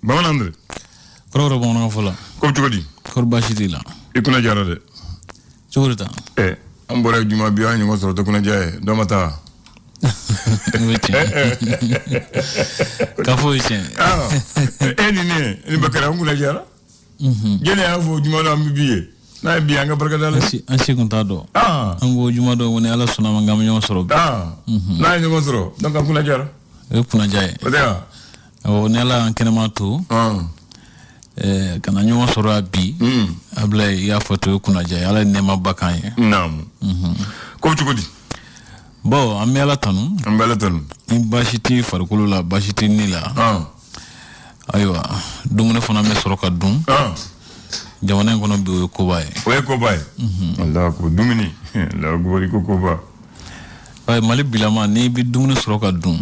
Bamanan Andre. Kɔrɔ bamanankan fɔ la. Ko bɛ cogo di? Kɔri baasi t'i la. I kunna jara dɛ. Cogo di tan? An bɔra juma bi an ɲɔgɔn sɔrɔ tɛ kunnaja ye dɔ ma taa. O ye tiɲɛ. K'a fɔ o ye tiɲɛ. E ni ne ni Bakari an kunna jara. Jɛnɛ y'a fɔ juma dɔ an bɛ bi ye. N'a ye bi an ka barika da la. An si kun t'a dɔn. An ko juma dɔ ko ni Ala sɔnna ma k'an bɛ ɲɔgɔn sɔrɔ bi. N'a ye ɲɔgɔn sɔrɔ donc an kunna jara. O ye kunnaja ye. O tɛ wa? Awɔ, ni Ala y'an kɛnɛma to. Ka na ɲɔgɔn sɔrɔ yan bi. Abulayi, i y'a fɔ ten, o ye kunnaja ye. Ala ye nɛɛmaba k'an ye. Naamu. Ko bɛ cogo di? Bon, an bɛ Ala tanu. An bɛ Ala tanu. Ni baasi t'i farikolo la, baasi t'i ni la. Ayiwa, dumuni fana bɛ sɔrɔ ka dun. Jamana in kɔnɔ bi, o ye koba ye. O ye koba ye. Alahu akubar, dumuni. Alahu akubar, i ko koba. Mali bilama, n'i bɛ dumuni sɔrɔ ka dun.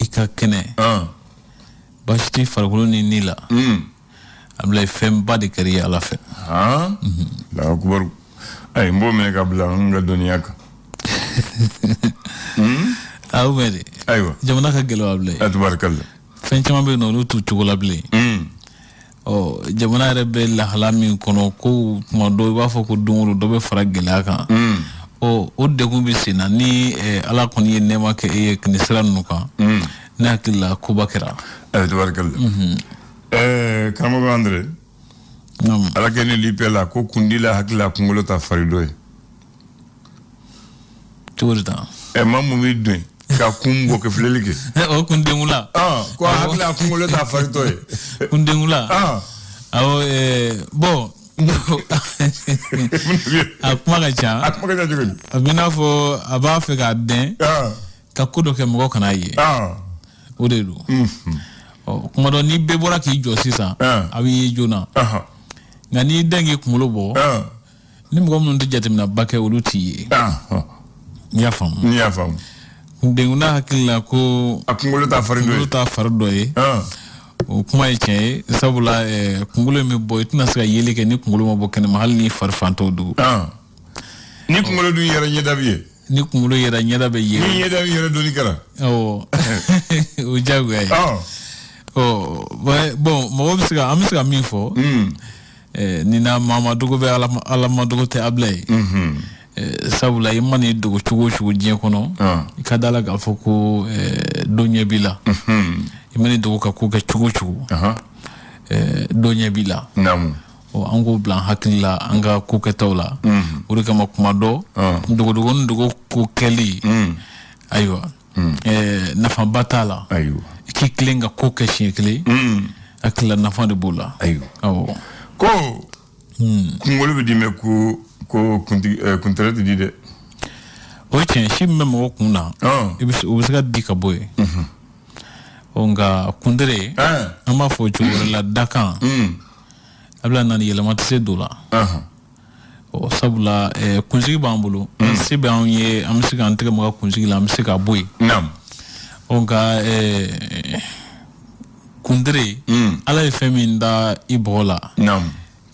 I ka kɛnɛ. Baasi t'i farikolo ni ni la. Abulayi, fɛnba de kɛra i ye Ala fɛ. Alahu akubar. Ayi, n b'o minɛ ka bila n ka dɔnniya kan. A bɛ de. Ayiwa. Jamana ka gɛlɛn Abulayi. A tabarikala. Fɛn caman bɛ yen nɔ, olu t'u cogo la bilen. Ɔ, jamana yɛrɛ bɛ lahala min kɔnɔ, ko tuma dɔ i b'a fɔ ko don o don dɔ bɛ fara gɛlɛya kan. Ɔ, o degun bɛ sen na ni Ala kɔni ye nɛɛma kɛ e ye nin sira ninnu kan. Ne hakili la koba kɛra. Ayiwa, tabarikala. Karamɔgɔ Andre. Ala kɛ ne lipɛ la ko kundi la hakili la kunkolo ta fari dɔ ye. Cogo di tan? Maa mun b'i dun ka kun bɔ ka filɛli kɛ. O kundenkula. Ko hakili la kunkolo ta fari tɔ ye. Kundenkula. Awɔ, bon. A kuma ka ca. A kuma ka ca cogo di? A bɛ n'a fɔ a b'a fɛ k'a dɛn. Ka ko dɔ kɛ mɔgɔ kana ye. O de don. Ɔ, kuma dɔ ni bɛɛ bɔra k'i jɔ sisan, a b'i ye joona. Nka n'i dɛn k'i kunkolo bɔ, ni mɔgɔ minnu tɛ jateminɛba kɛ, olu t'i ye. I y'a faamu? N y'a faamu. Kundenkuna hakili la ko a kunkolo t'a fari dɔ ye. Kunkolo t'a fari dɔ ye. O kuma ye tiɲɛ ye, sabula kunkolo in bɛ bɔ, i tɛna se ka yeli kɛ ni kunkolo ma bɔ kɛnɛma, hali ni fari fan tɔw dogo. Ni kunkolo dun yɛrɛ ɲɛda bɛ ye. Ni kunkolo yɛrɛ ɲɛda bɛ ye. Ni ɲɛda yɛrɛ donni kɛra. Awɔ, o diyagoya ye. Ɔ, bon, mɔgɔ bɛ se ka, an bɛ se ka min fɔ. Nin na maa ma dogo bɛ Ala ma dogo tɛ Abulayi. Sabula i man'i dogo cogo o cogo diɲɛ kɔnɔ, i ka da la k'a fɔ ko dɔ ɲɛ b'i la. I man'i dogo ka ko kɛ cogo o cogo, dɔ ɲɛ b'i la. Ɔ, an k'o bila an hakili la an ka ko kɛtaw la. O de kama kuma dɔ, dogodogo ni dogo ko kɛli, ayiwa, nafaba t'a la. Ayiwa. I k'i tilen ka ko kɛ siɲɛ kelen, hakili la nafa de b'o la. Ayiwa. Awɔ. Ko kunkolo bɛ di mɛ ko kuntigi kuntɛrɛ tɛ di dɛ. O ye tiɲɛ, si min bɛ mɔgɔ kun na, i bɛ se, o bɛ se ka di ka bɔ yen. Ɔ, nka kuntere, an b'a fɔ cogo wɛrɛ la, dakan. A bɛna na ni yɛlɛma tɛ se don la. Ɔ, sabula kunsigi b'an bolo, se bɛ anw ye, an bɛ se k'an tɛgɛ maga kunsigi la, an bɛ se k'a bɔ yen. Ɔ, nka kuntere, Ala ye fɛn min da i bɔgɔ la,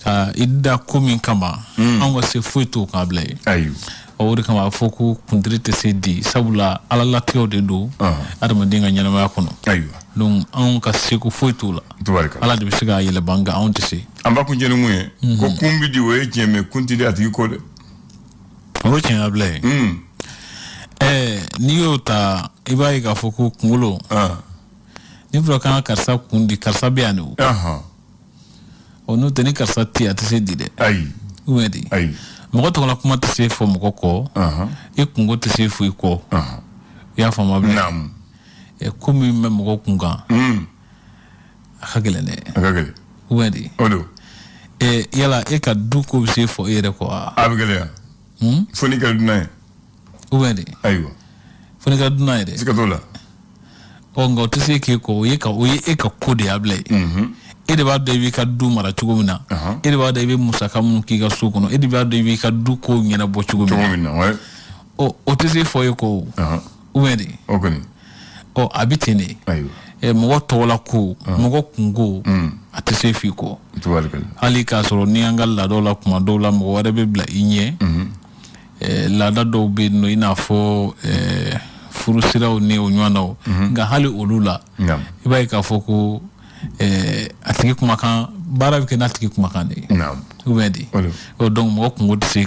ka i da ko min kama, anw ka se foyi t'o kan bila ye. Ayiwa. Ɔ, o de kama a fɔ ko kuntere tɛ se di, sabula Ala latigɛw de don adamaden ka ɲɛnamaya kɔnɔ. Ayiwa. Donc anw ka seko foyi t'o la. Tubarikala. Ala de bɛ se k'a yɛlɛma, nka anw tɛ se. An b'a kuncɛ ni mun ye? Ko kun bɛ di, o ye tiɲɛ, mɛ kun tɛ di a tigi kɔ dɛ. O ye tiɲɛ Abulayi. N'i y'o ta, i b'a ye k'a fɔ ko kunkolo. N'i fɔra k'an ka karisa kun di, karisa bɛ yan de o. Ɔ, n'o tɛ ni karisa tɛ yen, a tɛ se di dɛ. Ayi. Ou bien di? Ayi. Mɔgɔ tɔgɔla kuma tɛ se fɔ mɔgɔ kɔ. I kunko tɛ se fɔ i kɔ. I y'a faamu Abulayi? Naamu. Ko min bɛ mɔgɔ kun kan, a ka gɛlɛn dɛ. A ka gɛlɛn. Ou bien di? O don. Yala e ka du ko bɛ se fɔ e yɛrɛ kɔ wa? A bɛ gɛlɛya. Fo n'i kɛra dunan ye. Ou bien di? Ayiwa. Fo n'i kɛra dunan ye dɛ. Siga t'o la. Ɔ, nka o tɛ se k'e kɔ, o ye e ka ko de ye Abulayi. E de b'a dɔn i b'i ka du mara cogo min na. E de b'a dɔn i bɛ musaka minnu k'i ka so kɔnɔ. E de b'a dɔn i b'i ka du kow ɲɛnabɔ cogo min na. Cogo min na, ouais. Ɔ, o tɛ se fɔ e kɔ o. Ou bien di? O kɔni. Ɔ, a bɛ ten de. Ayiwa. Mɔgɔ tɔgɔla ko, mɔgɔ kunko, a tɛ se f'i kɔ. Tubarikala. Hali k'a sɔrɔ ni an ka laadaw la, kuma dɔw la mɔgɔ wɛrɛ bɛ bila i ɲɛ. Laada dɔw bɛ yen nɔ, i n'a fɔ furusiraw ni o ɲɔgɔnnaw. Nka hali olu la, i b'a ye k'a fɔ ko tigi kumakan baara bɛ kɛ n'a tigi kumakan de ye. Ou bien di. Donc mɔgɔ kungo tɛ se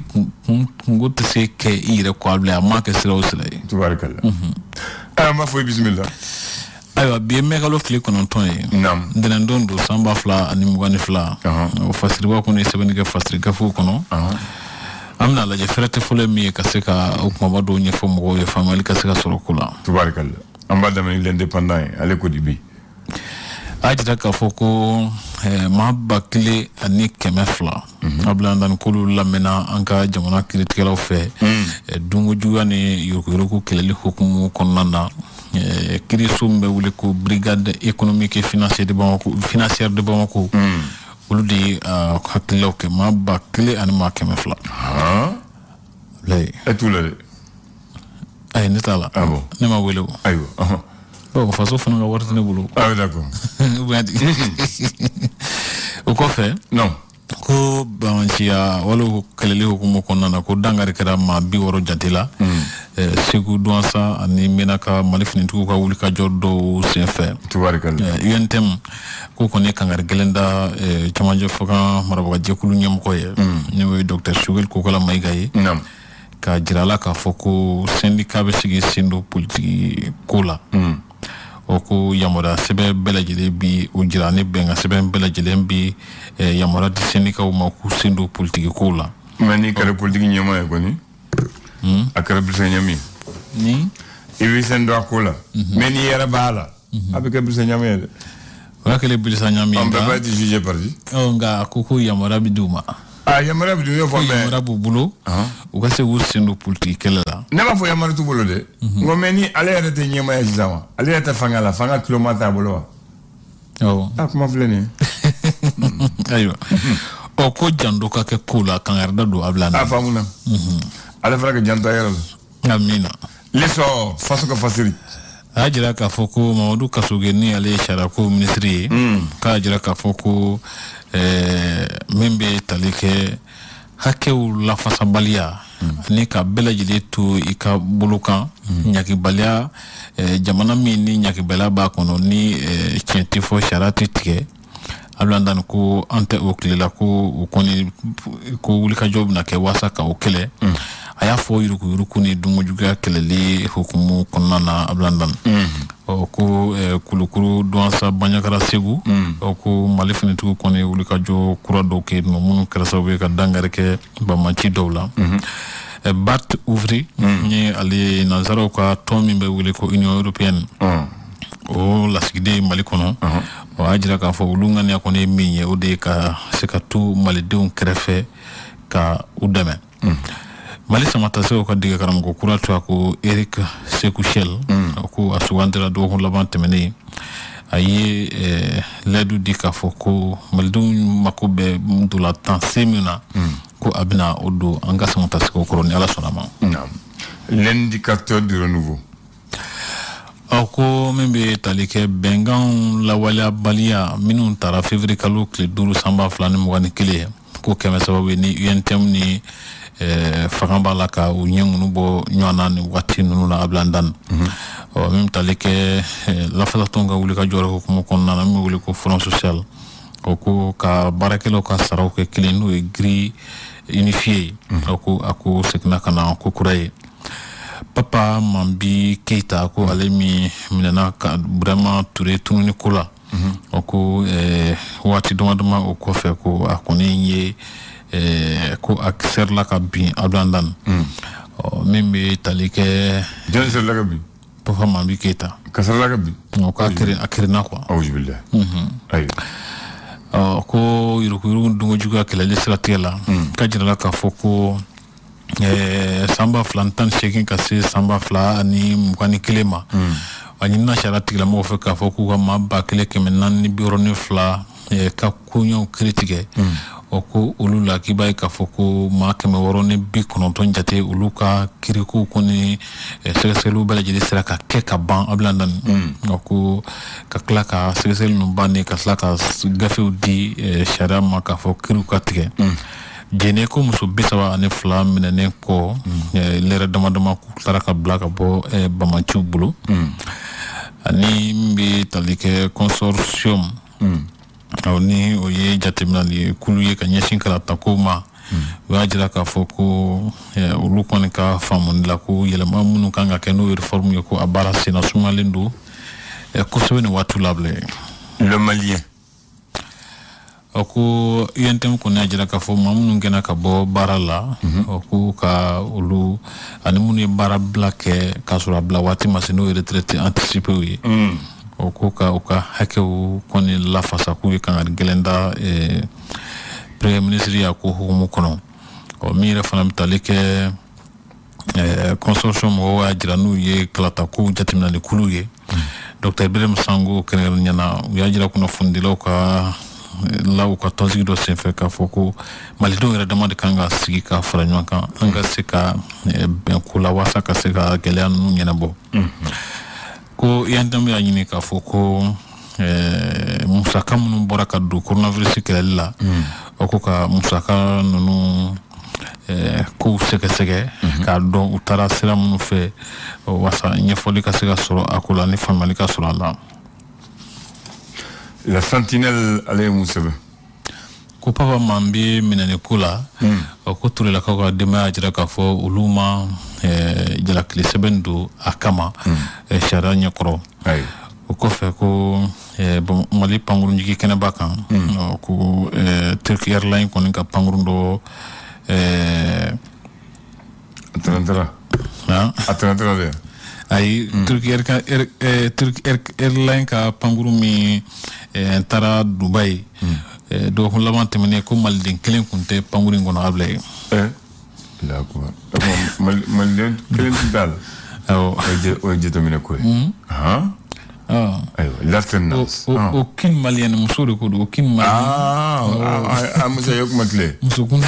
kungo tɛ se kɛ i yɛrɛ kɔ Abulaye, a ma kɛ sira o sira ye. Tubaarikala. An b'a fɔ i bisimila. Ayiwa, bi ye mɛkalo tile 9 ye. Ntɛnɛndon don san 2022. O fasiriba kɔni ye sɛbɛnni kɛ fasiri gafew kɔnɔ. An bɛna lajɛ fɛrɛ tɛ fɔlɔ ye min ye ka se ka o kumaba dɔw ɲɛfɔ mɔgɔw ye, faamuyali ka se ka sɔrɔ ko la. Tubaarikala. An b'a daminɛ l'indépendant ye, ale ko di bi. A jira k'a fɔ ko maa 1200 Abulaye Andani k'olu lamɛnna an ka jamana kiiritigɛlaw fɛ dunko juguya ni yuruguyurugu kɛlɛli hukumu kɔnɔna na. Kiiriso min bɛ wele ko brigade économique et financière de Bamako, financière de Bamako, olu de ye hakililaw kɛ maa 1200. E t'u la dɛ. Ayi, ne t'a la. Ah bon. Ne ma wele o. Ayiwa. Bon, faso fana ka wari tɛ ne bolo. Ah d'accord. O kɔfɛ. Non. Ko bamanciya wale kɛlɛli hukumu kɔnɔna na, ko dankari kɛra maa 60 jate la. Segu Duwansa ani Menaka Mali finitigiw ka wulikajɔ dɔw senfɛ. Tubaarikala. UNTM ko kɔni ye kangari gɛlɛn da camancɛ fanga marabagajɛkulu ɲɛmɔgɔ ye, n'o ye docteur Choguel Kokala Mayiga ye. K'a jira a la k'a fɔ ko syndicat bɛ sigi sen don politiki ko la. O ko yamaruya sɛbɛn bɛɛ lajɛlen bi o jira ni bɛnkan sɛbɛn bɛɛ lajɛlen bi yamaruya di syndicats ma k'u sen don politiki kow la. Mais n'i kɛra politiki ɲɛmaa ye kɔni, a kɛra bilisa ɲami. Ni i bɛ sen don a ko la, mais n'i yɛrɛ b'a la, a bɛ kɛ bilisa ɲami ye dɛ. O y'a kɛlen bilisa ɲami ye. On peut pas être jugé parti. Nka a ko ko yamaruya bɛ d'u ma. Ah, yamaruya bɛ d'u ma, fɔ mais yamaruya b'u bolo. U ka se k'u sen don politiki kɛlɛ la. Ne b'a fɔ yamaruya t'u bolo dɛ. N ko mais ni ale yɛrɛ tɛ ɲɛmaa ye sisan wa, ale yɛrɛ tɛ fanga la, fanga tuloma t'a bolo wa. Awɔ. A kuma filɛ nin ye. Ayiwa. Ɔ ko janto ka kɛ ko la, kangarida don a bila. A faamuna. Ale fana ka janto a yɛrɛ la. Amiina. L'essor faso ka fasiri. A y'a jira k'a fɔ ko Mamadu Kasoge ni ale ye sariyako minisiri ye, k'a jira k'a fɔ ko min bɛ tali kɛ hakɛw lafasabaliya ani ka bɛɛ lajɛlen to i ka bolo kan, ɲagibaliya, jamana min ni ɲagibaliya b'a kɔnɔ, ni tiɲɛ tɛ fɔ, sariya tɛ tigɛ. Abulaye Andani ko an tɛ o tile la, ko o kɔni ko wulikajɔ bɛna kɛ walasa ka o kɛlɛ. A y'a fɔ yuruguyurugu ni dunkojuguya kɛlɛli hukumu kɔnɔna na Abulaye Andani. Ɔ ko Kulukuru Duwansa Banjakara Segu, ɔ ko Mali finitigiw kɔni wulikajɔ kura dɔw kɛ yen nɔ minnu kɛra sababu ye ka dankari kɛ banbanci dɔw la. Bart Ouvry ni ale ye nansaraw ka tɔn min bɛ wele ko Union européenne, o lasigiden Mali kɔnɔ, o y'a jira k'a fɔ olu ŋaniya kɔni ye min ye, o de ye ka se ka to malidenw kɛrɛfɛ ka u dɛmɛ. Mali samatasɛgɛw ka dege karamɔgɔ kura to a ko Eric Sekou Chelle, ko a sugandira dɔgɔkun laban tɛmɛnen. A ye layidu di k'a fɔ ko malidenw mako bɛ ntolantan sen min na, ko a bɛna o don an ka samatasɛgɛw kɔrɔ ni Ala sɔnna ma. L'indicateur du renouveau. Ɔ ko min bɛ tali kɛ bɛnkanw lawaleyabaliya minnu taara février kalo tile 5 san 2021, ko kɛmɛ sababu ye ni UNTM ni fanga b'a la ka u ɲɛ ŋunu bɔ ɲɔgɔn na nin waati ninnu na Abulaye Andani. Ɔ min bɛ tali kɛ lafasatɔnw ka wulikajɔ hukumu kɔnɔna na min bɛ wele ko front social, o ko ka baarakɛlaw ka saraw kɛ kelen n'o ye grille unifiée ye, o ko a ko seginna ka na ko kura ye. Papa Mambi Keita ko ale min minɛna ka Burama Ture tununi ko la, o ko waati dama dama o kɔfɛ ko a kɔni ye ko a serila ka bin Abulaye Andani. Ɔ min bɛ tali kɛ. Jɔn serila ka bin? Papa Mambi Keita. Ka serila ka bin? O k'a kirinna quoi. Awuzubilahi. Ayiwa. Ɔ ko yuruguyurugu dunkojuguya kɛlɛli siratigɛ la, k'a jirala k'a fɔ ko san 2018 ka se san 2021 ma, a ɲinina sariya tigilamɔgɔw fɛ k'a fɔ k'u ka maa 1462 ka koɲɛw kiiri tigɛ. O ko olu la k'i b'a ye k'a fɔ ko maa 690 jate olu ka kirikow kɔni sɛgɛsɛgɛliw bɛɛ lajɛlen sera ka kɛ ka ban Abulaye Andani. O ko ka tila ka sɛgɛsɛgɛli ninnu bannen ka tila ka gafew di sariya ma k'a fɔ kiriw ka tigɛ. Jɛnɛ ko muso 32 minɛnen kɔ lɛrɛ dama dama k'u taara ka bila ka bɔ bamaciw bolo. Ani min bɛ tali kɛ consortium Awɔ, ni o ye jateminɛli kulu ye ka ɲɛsin kalatakow ma, u y'a jira k'a fɔ ko olu kɔni ka faamuni la ko yɛlɛma minnu kan ka kɛ n'o ye réforme ye, ko a baara senna sumalen don kosɛbɛ nin waati la bilen. Le Malien. O ko UNTM kɔni y'a jira k'a fɔ maa minnu gɛnna ka bɔ baara la, o ko ka olu ani minnu ye baara bila kɛ k'a sɔrɔ a bila waati ma se, n'o ye retraite anticipée ye, o ko ka u ka hakɛw kɔni lafasa, k'u ye kangari gɛlɛn da premier ministre y'a ko hukumu kɔnɔ. Ɔ, min yɛrɛ fana bɛ tali kɛ consortium mɔgɔw y'a jira n'u ye kalatakow jateminɛli kulu ye, Dr Ibrahim Sango kɛrɛnkɛrɛnnenya na, u y'a jira kunnafonidilaw ka la u ka tɔnsigi dɔ senfɛ k'a fɔ ko malidenw yɛrɛ dama de kan ka sigi ka fara ɲɔgɔn kan, an ka se ka bɛn ko la walasa ka se ka gɛlɛya ninnu ɲɛnabɔ. Ko UNTM y'a ɲini k'a fɔ ko musaka minnu bɔra ka don coronavirus kɛlɛli la, o ko ka musaka ninnu kow sɛgɛsɛgɛ k'a dɔn u taara sira minnu fɛ, walasa ɲɛfɔli ka se ka sɔrɔ a ko la ni faamuyali ka sɔrɔ a la. La Sentinelle, ale ye mun sɛbɛn? Ko Papa Mambi minɛni ko la, ko Turelakaw ka denbaya y'a jira k'a fɔ olu ma jalakili sɛbɛn don a kama sariya ɲɛkɔrɔ. O kɔfɛ ko Mali pankurunjigi kɛnɛba kan, ko Turki Airlines kɔni ka pankurun dɔ A tɛnɛntɛra. A tɛnɛntɛra dɛ. Ayi, Turki Airlines ka pankurun min taara Dubayi dɔgɔkun laban tɛmɛnen, ko maliden kelen tun tɛ pankurun in kɔnɔ, Abulaye. Maliden kelen tun t'a la. Awɔ. O ye jateminɛ ko ye. Ayiwa, l'alternance. Aucune malienne, muso de ko don, aucune malienne. Ah, muso ye kuma tile. Muso kun.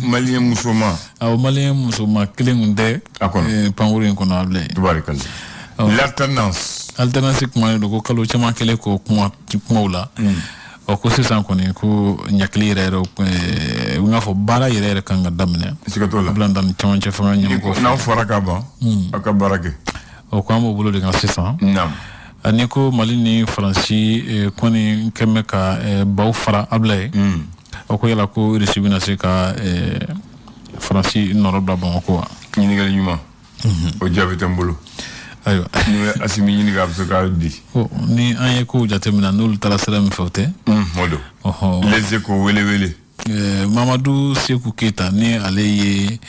Malien musoma. Awɔ, malien musoma kelen tun tɛ a kɔnɔ. Pankurun in kɔnɔ, Abulaye. Tubaarikala. L'alternance. Alternance kuma de don, ko kalo caman kɛlen kɔ kuma kumaw la. Ɔ, ko sisan kɔni ko ɲakili yɛrɛ yɛrɛ, n k'a fɔ baara yɛrɛ yɛrɛ kan ka daminɛ. Siga t'o la. Bila ni cɛmancɛ fanga ɲɛmɔgɔ fɛ. N'aw fɔra ka ban, aw ka baara kɛ. Ɔ, ko an b'o bolo de kan sisan. Naam. Ani ko Mali ni Faransi kɔni kɛn bɛ ka baw fara, Abulaye. O ko yala ko Irisi bɛna se ka Faransi nɔrɔ bila Bamakɔ wa? Ɲininkali ɲuman. O jaabi tɛ n bolo. Ayiwa. N'i ye Asimi ɲininka, a bɛ se k'a di. Ni an ye kow jateminɛ, n'olu taara sira min fɛ, o tɛ. O don. Les Échos, wele wele. Mamadu Seku Keyita, ni ale ye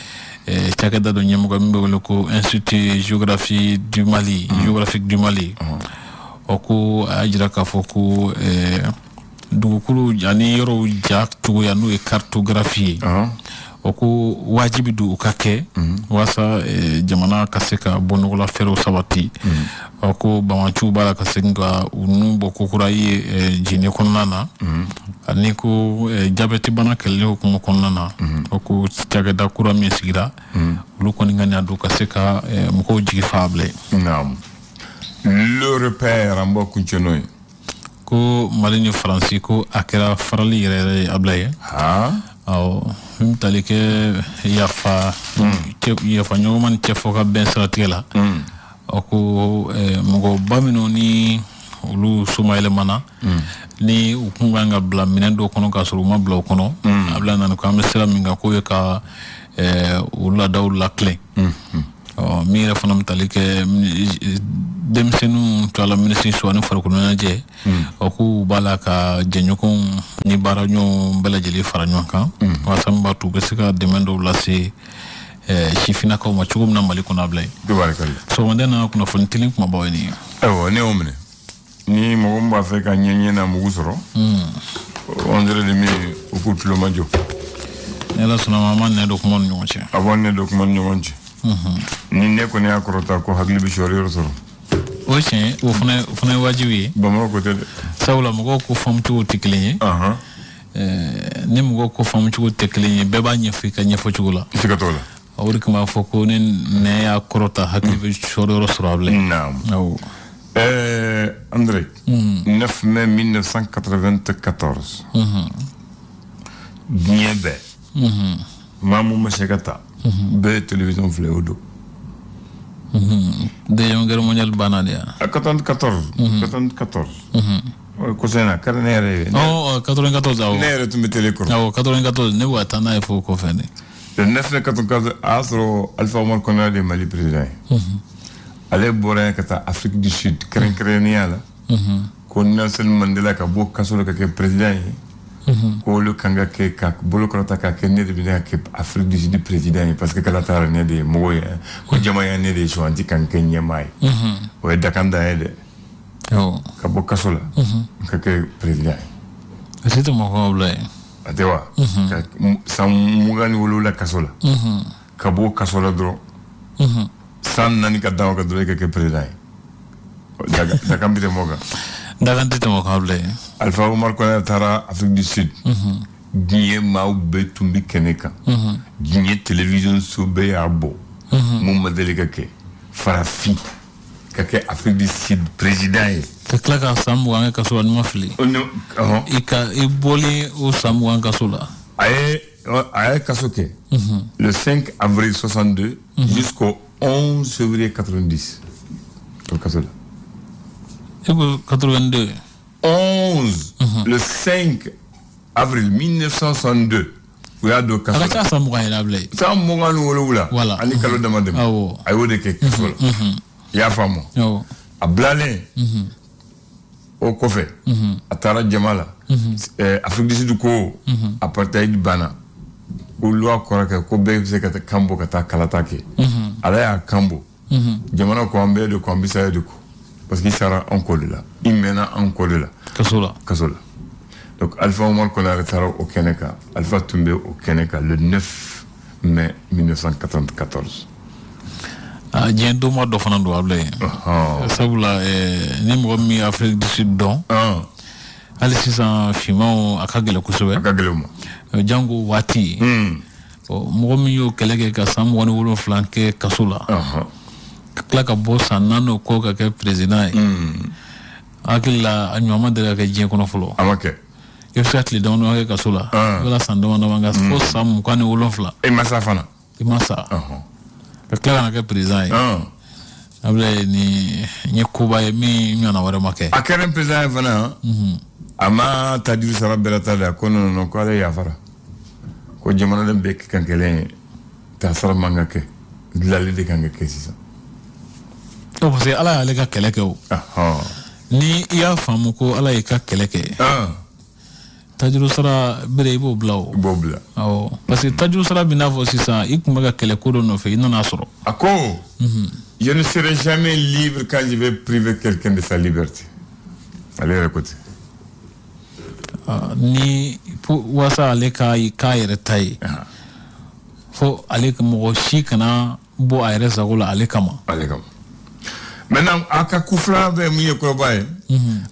cakɛda dɔ ɲɛmɔgɔ min bɛ wele ko Institut géographie du Mali, géographique du Mali, o ko a y'a jira k'a fɔ ko dugukolo ani yɔrɔw ja cogoya, n'o ye cartographie ye, o ko wajibi don u ka kɛ walasa jamana ka se ka bɔ nɔgɔla fɛɛrɛw sabati. Ɔ, ko bamaciw b'a la ka segin ka u nun bɔ kokura ye Jene kɔnɔna na, ani ko jabɛti bana kɛlɛli hukumu kɔnɔna na, o ko cakɛda kura min sigira, olu kɔni ŋaniya don ka se ka mɔgɔw jigi fa bilen. Naam. Le Repère, an b'o kuncɛ n'o ye. Ko Mali ni Faransi, ko a kɛra farali yɛrɛ yɛrɛ ye, Abulaye. Awɔ, min bɛ tali kɛ yafa yafa ɲɔgɔnma ni cɛfɔ ka bɛn siratigɛ la, o ko mɔgɔba minnu ni olu somayɛlɛmana, ni u kun kan ka bila minɛn dɔw kɔnɔ k'a sɔrɔ u ma bila o kɔnɔ, a bila nana ko an bɛ sira min kan, k'o ye ka o laadaw lakilen. Ɔ, min yɛrɛ fana bɛ tali kɛ denmisɛnninw to la minisiri sɔ ani farikolo ɲɛnajɛ, o k'u b'a la ka jɛɲɔgɔnw ni baaraɲɔgɔnw bɛɛ lajɛlen fara ɲɔgɔn kan walasa min b'a to u bɛ se ka dɛmɛ dɔw lase sifinnakaw ma cogo min na Mali kɔnɔ, a bila yen. Sɔgɔmada in na, kunnafoni teli kumabaw ye nin ye. Ayiwa, ne y'o minɛ. Ni mɔgɔ min b'a fɛ ka ɲɛɲɛ na mugu sɔrɔ, 11h30, u k'u tulo majɔ. Ni Ala sɔnna ma, an b'an nɛ don kuma ni ɲɔgɔn cɛ. A b'an nɛ don kuma ni ɲɔgɔn cɛ. Ni ne kɔni y'a kɔrɔta ko hakili bɛ sɔrɔ yɔrɔ sɔrɔ. O ye tiɲɛ ye, o fana ye wajibi ye. Bamakɔ ko tɛ dɛ. Sabula mɔgɔw ko faamucogo tɛ kelen ye. Ni mɔgɔw ko faamucogo tɛ kelen ye, bɛɛ b'a ɲɛfɔ i ka ɲɛfɔcogo la. Siga t'o la. O de kama a fɔ ko ni nɛ y'a kɔrɔta, hakili bɛ sɔrɔ yɔrɔ sɔrɔ a bilen. Naam. Awɔ. André, 9 mai 1994. Diɲɛ bɛɛ. Maa mun ma se ka taa, bɛɛ ye télévision filɛ o don. Deuxième guerre mondiale banna de yan. A 94. 94. Kɔsɛbɛ na kari ne yɛrɛ ye. Ɔ 94 awɔ. Ne yɛrɛ tun bɛ télé kɔrɔ. Awɔ 94 ne bɛ ka taa n'a ye fo kɔfɛ de. Le 9 mai 94 a y'a sɔrɔ Alpha Oumar Konaré de ye Mali président ye. Ale bɔra yen ka taa Afrique du Sud kɛrɛnkɛrɛnnenya la. Ko Nelson Mandela ka bɔ kaso la ka kɛ président ye. Ko olu kan ka kɛ ka bolo kɔrɔta ka kɛ ne de bɛna kɛ Afrique du Sud président ye parce que k'ala taara ne de ye mɔgɔw ye ko jama ye ne de ye suganti ka n kɛ ɲɛmaa ye. O ye dakan dan ye dɛ. Ka bɔ kaso la ka kɛ président ye. A tɛ tɛmɛ o kan Abulaye. A tɛ wa. Ka san 27 kaso la. Ka bɔ kaso la dɔrɔn. San 4 ka dan o kan dɔrɔn i ka kɛ président ye. Dakan bɛ tɛmɛ o kan. Dakan tɛ tɛmɛ o kan Abulaye. Alpha Oumar Konaré taara Afrique du Sud. Diɲɛ maaw bɛɛ tun bɛ kɛnɛ kan. Diɲɛ télévision so bɛɛ y'a bɔ. Mun ma deli ka kɛ farafin ka kɛ Afrique du Sud président ye. Ka tila ka san 20 kɛ kaso la n'i ma fili. I ka i bɔlen o san 20 kaso la. A ye kaso kɛ. Le 5 avril 62 jusqu'au 11 février 90. O kaso la. E ko 82. 11 le 5 avril 1962 u y'a don kaso la. A ka ca san 20 yɛrɛ Abulaye. San 27. Voilà. Ani kalo dama dama. Awɔ. A y'o de kɛ kaso la. I y'a faamu. Awɔ. A bilalen. O kɔfɛ. A taara jama la. Afrique du Sud ko. Apartheid banna. Ko loi kɔrɔ kɛ ko bɛɛ bɛ se ka kan bɔ ka taa kalata kɛ. Ala y'a kan bɔ. Jamana ko an bɛɛ de ko an bɛ saya de ko. Parce qu'il sara an kɔ de la. I mɛnna an kɔ de la. Kaso la. Kaso la. Donc Alpha Oumar Konaré taara o kɛnɛ kan. Alpha tun bɛ o kɛnɛ kan le 9 mai 1994. Ah, diɲɛ donba dɔ fana don Abulaye. Sabula ni mɔgɔ min ye Afrique du Sud dɔn. Hali sisan finmanw a ka gɛlɛn kosɛbɛ. A ka gɛlɛn u ma. Jango waati. Mɔgɔ min y'o kɛlɛ kɛ ka san 27 kɛ kaso la. Ka tila ka bɔ san 4 o kɔ ka kɛ président ye. Hakili la a ɲuman ma deli ka kɛ diɲɛ kɔnɔ fɔlɔ. A ma kɛ. I bɛ se ka tile damadama kɛ kaso la. I bɛ san dama dama kɛ fo san 27. I ma sa fana. I ma sa. Ka tila ka na kɛ président ye. Abulaye ni n ye koba ye min ɲɔgɔnna wɛrɛ ma kɛ. A kɛra président ye fana. A ma tajuru sara bɛrɛ ta de ko non non ko ale yafara. Ko jamanaden bɛɛ kan kelen ye ta sara man ka kɛ. Dilanli de kan ka kɛ sisan. Parce que ala y'ale ka kɛlɛ kɛ o. Ni i y'a faamu ko ala y'i ka kɛlɛ kɛ. Tajuru sara bere i b'o bila o. I b'o bila. Awɔ parce que tajuru sara bɛ n'a fɔ sisan i tun bɛ ka kɛlɛ ko dɔ nɔfɛ i nana sɔrɔ. A ko. Je ne serai jamais libre quand je vais priver quelqu'un de sa liberté. Ale yɛrɛ ko ten. Ni walasa ale ka k'a yɛrɛ ta ye. Fo ale mɔgɔ si kana bɔ a yɛrɛ sago la ale kama. Ale kama. Maintenant a ka ku filanan bɛ mun ye kɔrɔba ye.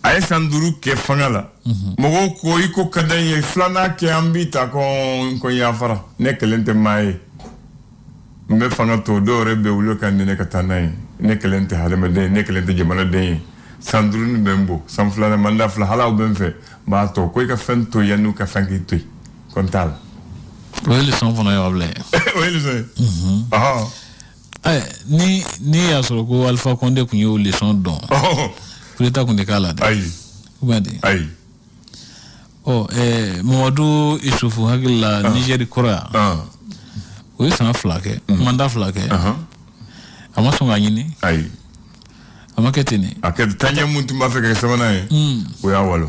A ye san 5 kɛ fanga la. Mɔgɔw ko i ko ka d'an ye filanan kɛ an b'i ta ko n yafara ne kelen tɛ maa ye. N bɛ fanga to dɔw yɛrɛ bɛ wuli ka nɛnɛ ka taa n'a ye ne kelen tɛ hadamaden ye ne kelen tɛ jamanaden ye san 5 nin bɛ n bɔ san 2 mandat 2 hali aw bɛ n fɛ n b'a to ko i ka fɛn to yanni ka fɛn k'i to yen ko n t'a la. O ye leçon fana ye Abulaye. O ye leçon ye. Ni y'a sɔrɔ ko Alpha Condé tun y'o leçon dɔn. Coup d'état tun tɛ k'a la dɛ. Ayi. Ou bien de. Ayi. Ɔ Mamadu Isufu hakili la Nigeri kɔrɔ yan. O ye san 2 kɛ. Mandat 2 kɛ. A ma sɔn k'a ɲini. Ayi. A ma kɛ ten de. A kɛ taaɲɛ mun tun b'a fɛ ka kɛ sabanan ye. O y'a walo.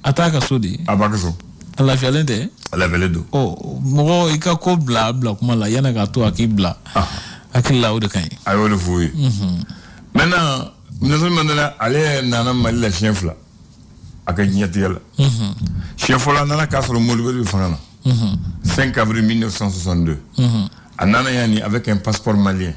A t'a ka so de. A b'a ka so. A lafiyalen tɛ. A lafiyalen don. Ɔ mɔgɔ i ka ko bila kuma la yanni k'a to a k'i bila. Hakili la o de ka ɲi. A y'o de f'u ye. Maintenant Nelson Mandela ale nana Mali la siɲɛ 2 a ka diɲɛtigɛ la. Siɲɛ fɔlɔ a nana k'a sɔrɔ Modibo bɛ fanga na. 5 avril 1962. A nana yanni avec un passeport malien.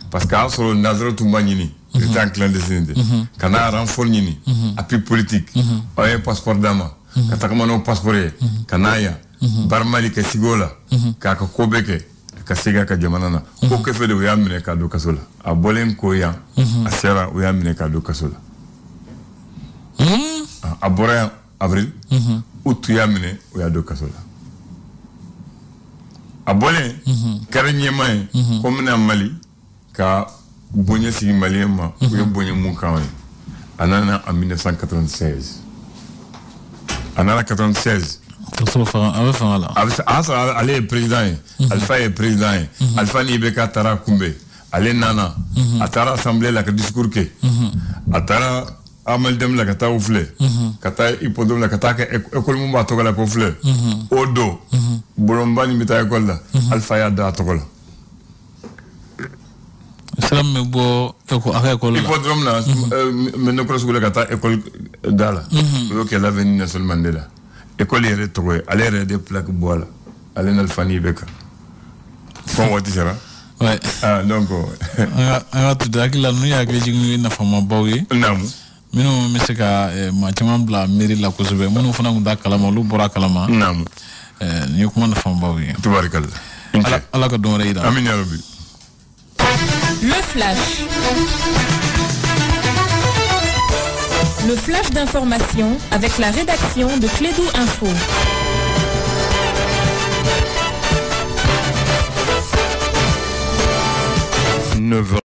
Parce que a y'a sɔrɔ nanzaraw tun b'a ɲini. C'était en clandestinité. Ka n'a renfort ɲini. Appui politique. A ye passeport d'a ma. Ka tagama n'o passeport ye. Ka n'a yan. Baramali ka sigi o la. K'a ka ko bɛɛ kɛ. Ka segin a ka jamana na. Ko kɛfɛ de u y'a minɛ k'a don kaso la. A bɔlen ko yan. A sera u y'a minɛ k'a don kaso la. A bɔra yan avril. Août u y'a minɛ u y'a don kaso la. A bɔlen kɛra ɲɛmaa ye ko n bɛna Mali ka bonya sigi maliyɛn ma u ye bonya mun k'an ye. A nana en 1996. A nana 96. Ka sɔrɔ fanga, a bɛ fanga la. A bɛ a y'a sɔrɔ ale ye président ye, Alpha ye président ye. Alpha ni IBK taara kunbɛn. Ale nana, a taara assemblée la ka discours kɛ, a taara Amaldeme la ka taa o filɛ, ka taa hippodrome la ka taa kɛ école mun b'a tɔgɔ la k'o filɛ. O don, bolonba nin bɛ taa école la, Alpha y'a da a tɔgɔ la. Sira min bɛ bɔ a ka école la. Hippodrome la, Mendekɔrɔ sugu la ka taa école da la, o y'o kɛ l'avenue Nelson Mandela. École yɛrɛ tɔgɔ ye, ale yɛrɛ de plaque bɔ a la, ale n'Alpha ni IBK. Fɔn waati sera. Ouais. Ah, donc an ka to hakili la, ninnu ye hakili jigin ye nafamabaw ye. Naamu. Minnu bɛ se ka maa caman bila miiri la kosɛbɛ, minnu fana tun t'a kalama, olu bɔra a kalama. Naamu. Nin ye kuma nafamabaw ye. Tubarikala. Ala ka dɔn wɛrɛ yira. Amin ya Rabbi. Le flash. Le flash d'information avec la rédaction de Klédu Info. 9h.